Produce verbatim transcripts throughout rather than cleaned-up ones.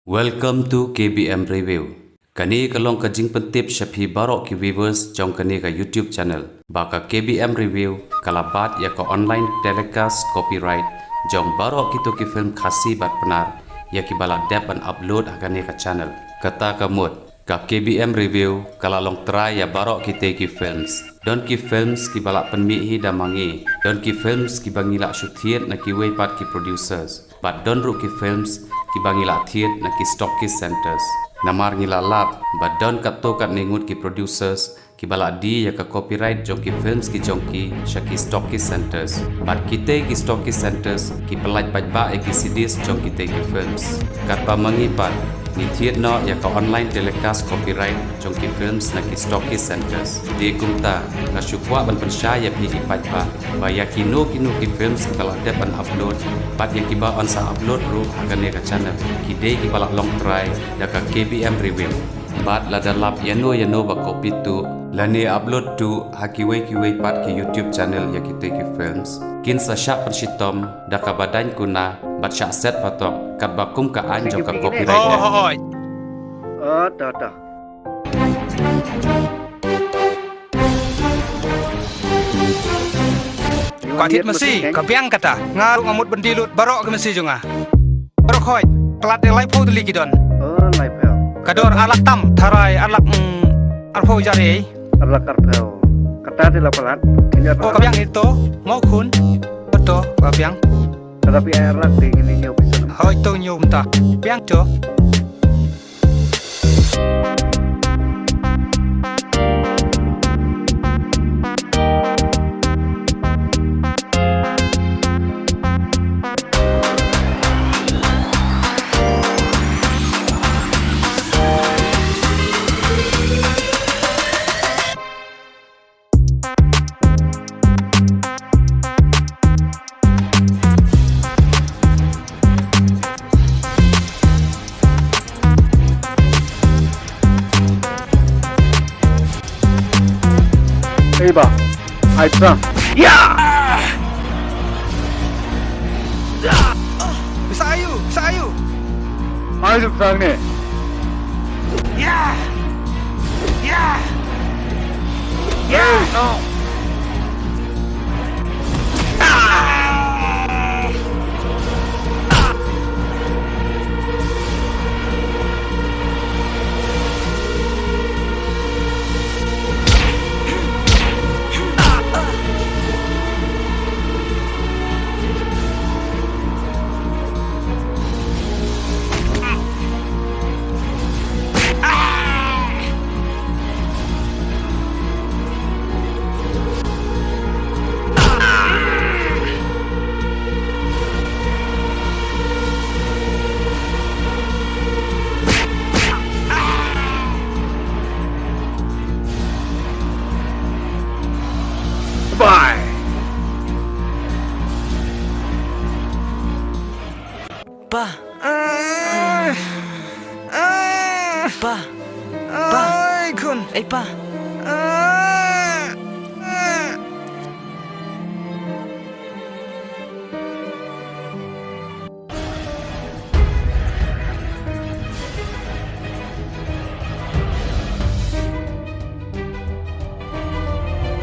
Welcome to K B M Review. Kane ka long ka jingpyntip sha phi baroh ki viewers jong kane ka YouTube channel. Ba ka K B M Review ka la bat ïa ka online telecast copyright jong baroh kito ki film Khasi bad Pnar ïa kiba la dep ban upload ha kane ka channel. Kata ka mut, ka K B M Review ka la long trai ïa baroh kitei ki films. Don ki films kiba la pynmih hi da ma ngi. Don ki films kiba ngi la shu thied na kiwei pat ki producers. Bad don ruh ki films kiba ngi la thied na ki stockist centers. Namar ngi la lap ba don katto katne ngut ki producers kiba la die ïa ka copyright jong ki films ki jong ki sha ki stockist centers. Bad kitei ki stockist centers ki pyllait paidbah ïa ki C Ds jong kitei ki films. Katba ma ngi pat ngi thied noh ïa ka online telecast copyright jong ki films na ki stockist centers. Te kumta nga shu kwah ban pynshai ïa phi ki paidbah ba ïa kino kino ki films kiba la dep ban upload bad ïa kiba yn sa upload ruh ha kane ka channel, ki dei kiba la long trai da ka K B M Review. Bad lada lap ïano ïano ba copy tuh lane upload tuh ha kiwei kiwei pat ki YouTube channel ïa kitei ki films, kin sa shah pynshitom da kaba daiñ kuna bad shah set patok katba kum ka aiñ jong ka copyright. Oh, hooid. Oh, to, to. Kwah thied masi, ka biang kata. Nga ruh nga mut ban die lut baroh ki masi jong nga. Baroh khoit, ka lad ïa laiphew tylli ki don. Oh, laiphew. Ka dor ar lak tam, tharai ar lak, mm, arphew hajar ei. Ar lak arphew. Kata te la palat. Oh, ka biang ito, mo khun. Ito, ka biang. Tetapi ar lak te ngin ñiew pisa. Hooid, to ñiew mynta. Biang to. Ei ba, ai phrang. Ya! Bisa ayu, bisa ayu. Ai phrang ne. Ya! Ya! Ya! Ei, no. Bye. Pa. Pa. Pa. Ai, khun. Ei, pa.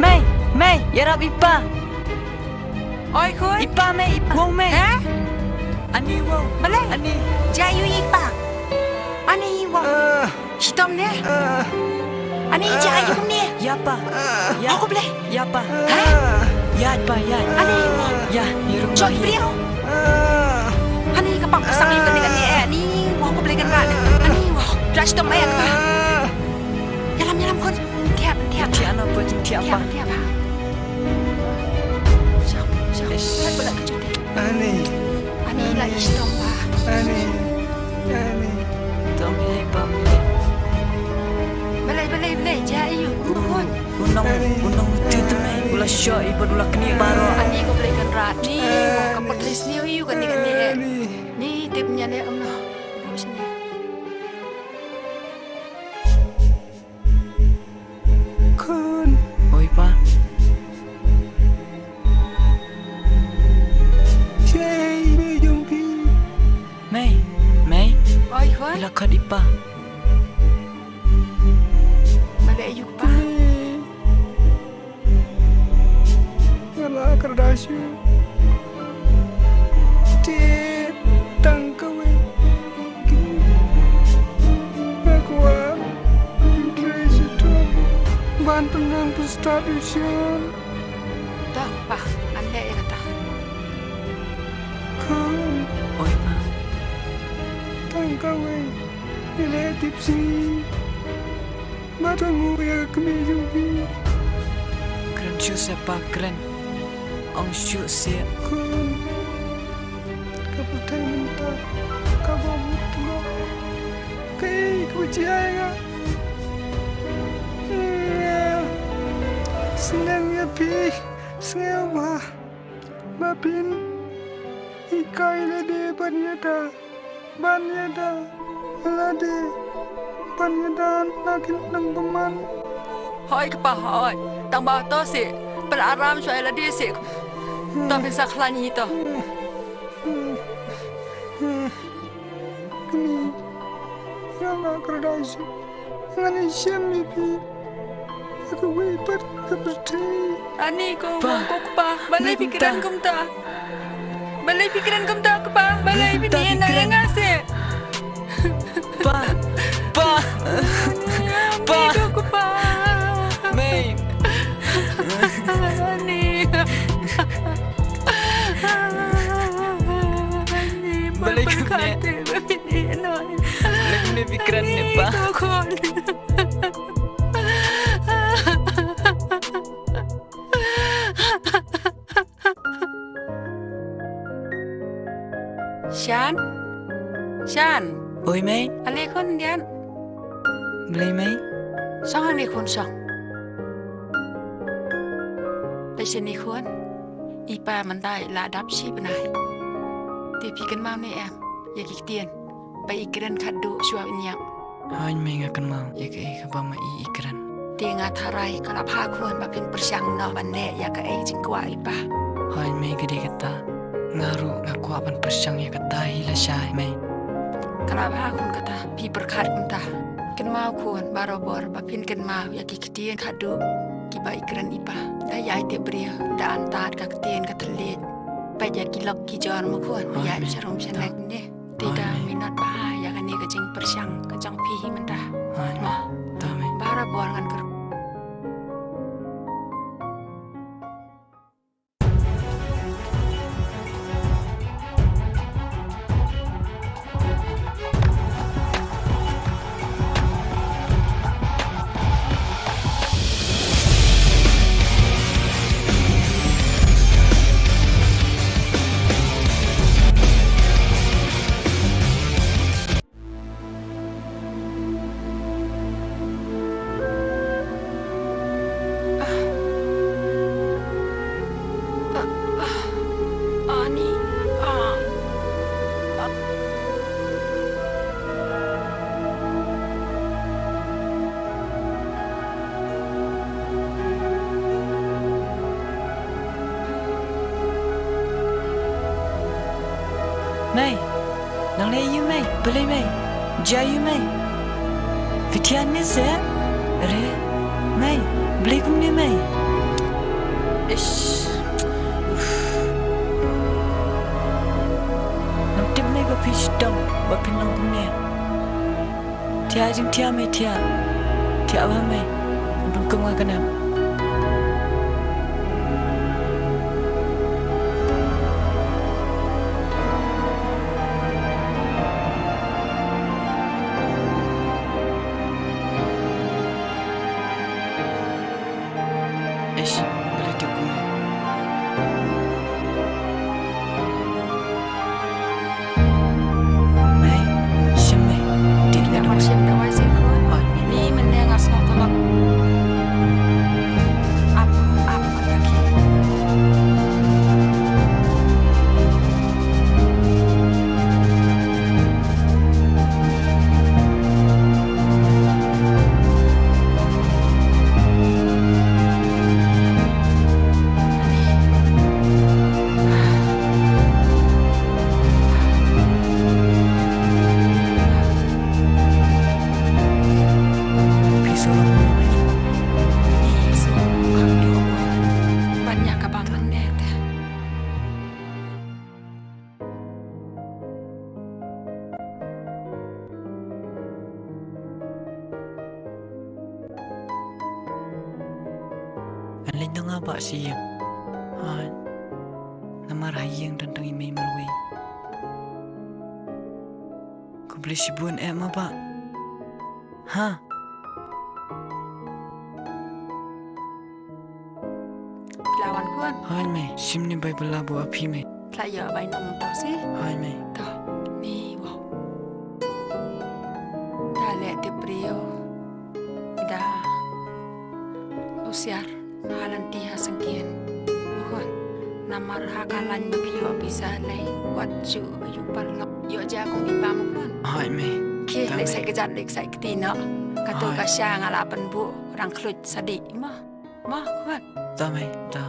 Mei, mei, ïarap i pa. Oi khun. I pa mei, i pa. Wow mei. Eh? Ani wow. Balei? Ani. Jia ïa i pa. Ani wow. Eh. Shitom ne? Eh. Ani jia ïa i ne? Ïa pa. Eh. Ïa. Hok blei. Ïa pa. Ha? Ïa pa ïa. Ani wow. Ïa, ïa rung. Choi ïa. Briew. Eh. Ani ka pap ka sang ïa kane kane eh. Ani wow ko blei kan rat. Ani wow. Rat shitom ïa ka. Ïalam, ïalam khun. Thiah, thiah. Thiah noh, put thiah pa. Thiah, thiah pa. Shah, shah. Ish. Bulat, bulat ka jute. Ani. Ani la ish tong pa. Ani. Ani. Tong ni pa ni. Balei, balei, balei, jia ïa u khun. U nong, u nong tu tu mei. U la shoh i bad u la knieh baroh. Ani ko blei kan rat. Ni, ka pat lei sniew ïa u kane kane. Ni tip nia ne um noh. Duh sniew. Khun. Oi pa. Shei, mei jong phi. Mei, mei. Oi khun. Ka khot i pa. Balei aïu kpa? Nga la kyrda shuh. Te tang kawei. Nga kwah ban trei shitom ban pynang pynstad ïa u Shan. To kpa, ngan leh ïa kata. Khun. Oi pa. Tang kawei. Ïaleh tipsngi bad ka nguh ïa ka kmie jong phi. Kren shuh seh pa, kren. Ong shuh seh. Khun, ka pyrthei mynta ka bam bha. Kaei kaba jia ïa nga? Sneng ïa phi, sngewbha ba phin hikai lade ban ïada, ban ïada lade, ban ïada na ki nongbymman. Hooid kpa, hooid. Tang ba to seh, pynlait ram shuwa ïa lade seh. To phin sa khlaiñ hi to. Kmie, ïa nga kyrdan shuh. Ngan ïashem ïa phi ha kawei pat ka pyrthei. Ani ko, ko kpa, balei phi kren kumta? Balei phi kren kumta kpa? Balei phi ïeh na ïa nga seh? Pa, pa, pa, ko kpa. Mei. Ani. Balei kumne? Balei kumne phi kren ne pa? Shan? Shan? Oi mei. Ale khun dian. Balei mei? Shong hangne khun shong. Te shane khun. I pa mynta i la dap shi bnai. Te phi kynmaw ne em ïa ki ktien ba i kren khadduh shuwa ban ïap? Hooid mei, nga kynmaw ïa kaei kaba ma i i kren. Te nga tharai ka la bha khun ba phin pyrshang noh ban leh ïa kaei jingkwah i pa. Hooid mei, ka dei kata. Nga ruh nga kwah ban pyrshang ïa kata hi lashai mei. Ka la bha khun kata, phi pyrkhat kumta. Kynmaw khun, barabor ba phin kynmaw ïa ki ktien khadduh kiba i kren i pa. Da ïai tip briew da antad ka ktien ka thylliej. Peit ïa ki lok ki jor mo khun, ïaid sharum shanek ne. Te da minot bha ïa kane ka jingpyrshang ka jong phi hi mynta. Mo. Barabor ngan kyrpad. Mei, nang leh aïu mei? Balei mei? Jia aïu mei? Phi thiah ne se? Re, mei, balei kumne mei? Ish. Uff. Ngam tip mei ba phi shitom ba phin long kumne. Thiah jingthiah mei, thiah. Thiah bha mei. Ban kum nga ka nep. Ish, balei te kumne? Mei, shim mei. Dih leh dawai. Shim dawai seh khun. Ni mynne nga sngewthuh. Lei na nga ba shi ïing. Hooid. Namar ha ïing don tang i mei marwei. Khublei shibun eh ma ba. Ha. Phi la wan khun? Hooid mei, shim ne bai bylla buh ïa phi mei. Phi la ïoh bai nong to shi? Hooid mei. To, ni wow. Da leh tip briew. Da husiar ha lynti ha syngkien. Khun. Namar ha ka lain ba phi ïoh pisa lei wat ju ïoh paralok. Ïoh ja kum i pa mo khun. Hooid mei. Ki lei sa kjat lei sa kti noh. Kato ka sha nga la pynbuh rang khluit sa dih mo. Mo khun. Ta mei, ta.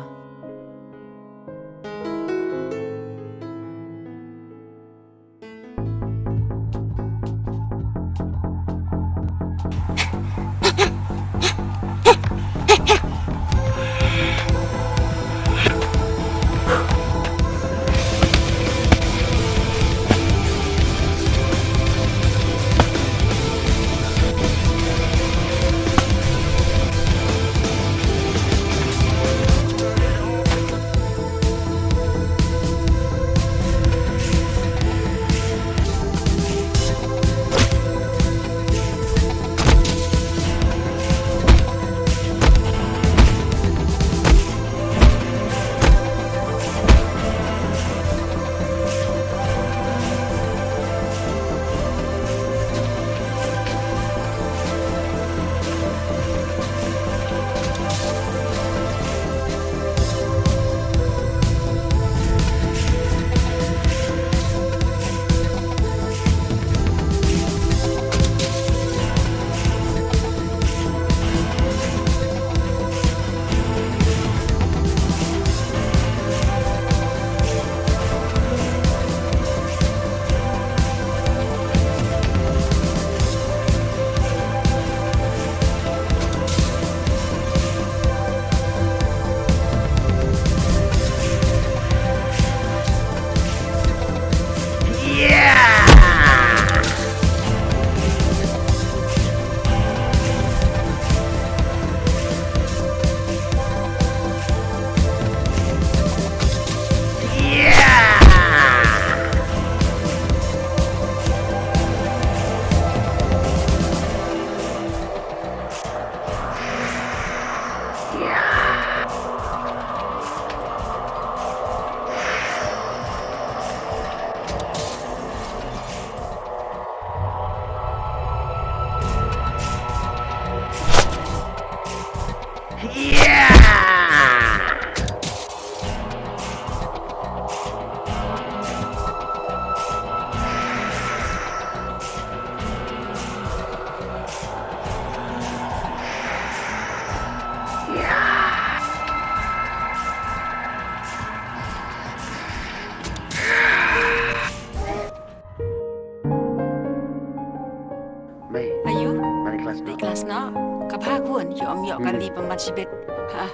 Mei. Ayu. Mari kelas. Mari kelas noh. Ka bha khun, ïoh ym ïoh kali pynban shibit. Ha.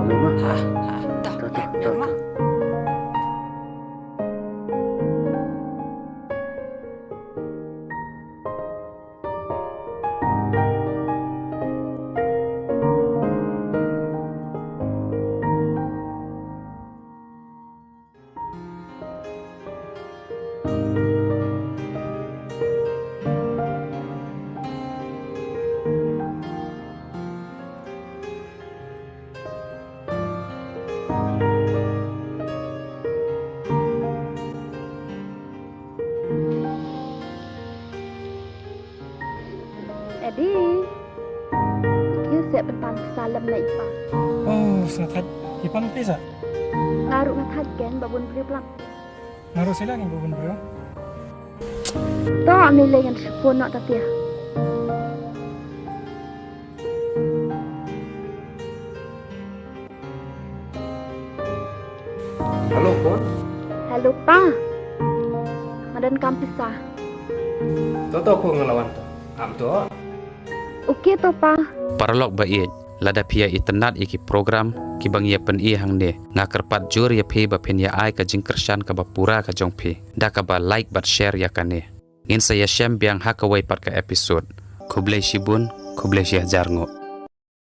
Mei ma. Ha, ha. Dah, dah, dah, dah, dah. Edi. Ki seh pynpan pisa lem na i pa. Oh, sngewthuh. Ki pan pisa. Nga ruh nga thait ken ba bun briew plang. Nga ruh sila ken ba bun briew. To, me lei ngan shipon noh tatia. Hello, khun. Hello, pa. Nga donkam pisa. To, to, khun, nga la wan to. Am to. Okay to, pa. Paralok ba ïeit, lada phi ïa itynnad ïa ki program kiba ngi ïa pyni hangne, nga kyrpad jur ïa phi ba phin ïa ai ka jingkyrshan kaba pura ka jong phi da kaba like bad share ïa kane. Ngin sa ïashem biang ha kawei pat ka episode. Khublei shibun, khublei shihajar nguh.